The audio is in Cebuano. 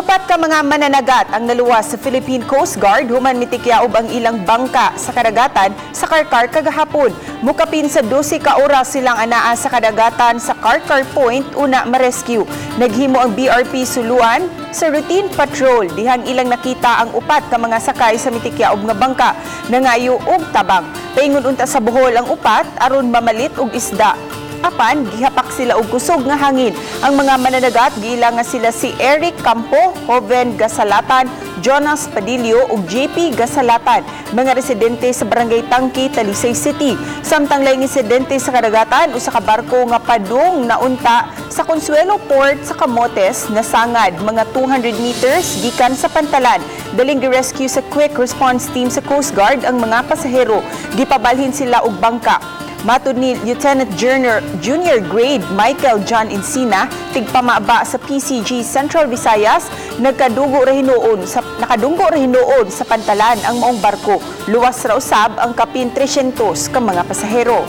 Upat ka mga mananagat ang naluwas sa Philippine Coast Guard human mitikyaob ang ilang bangka sa kadagatan sa Carcar kagahapon. Mukapin sa 12 ka oras silang anaa sa kadagatan sa Carcar Point una ma-rescue. Naghimo ang BRP Suluan sa routine patrol dihang ilang nakita ang upat ka mga sakay sa mitikyaob nga bangka nangayo og tabang. Paingon unta sa Bohol ang upat aron mamalit og isda. Apan gihapak sila og kusog nga hangin. Ang mga mananagat giila nga sila si Eric Campo, Joven Gasalatan, Jonas Padillo ug JP Gasalatan, mga residente sa Barangay Tangki, Talisay City. Samtang laing insidente sa kadagatan, usa ka barko nga padung naunta sa Consuelo Port sa Camotes nasangad mga 200 meters gikan sa pantalan. Daling gi-rescue sa Quick Response Team sa Coast Guard ang mga pasahero. Gipabalhin sila og bangka. Matud ni Lieutenant Junior Grade Michael John Encina, tigpamaba sa PCG Central Visayas, nagkadugo ra hinuon sa nakadunggo ra hinuon sa pantalan ang maong barko. Luwas ra usab ang kapin 300 ka mga pasahero.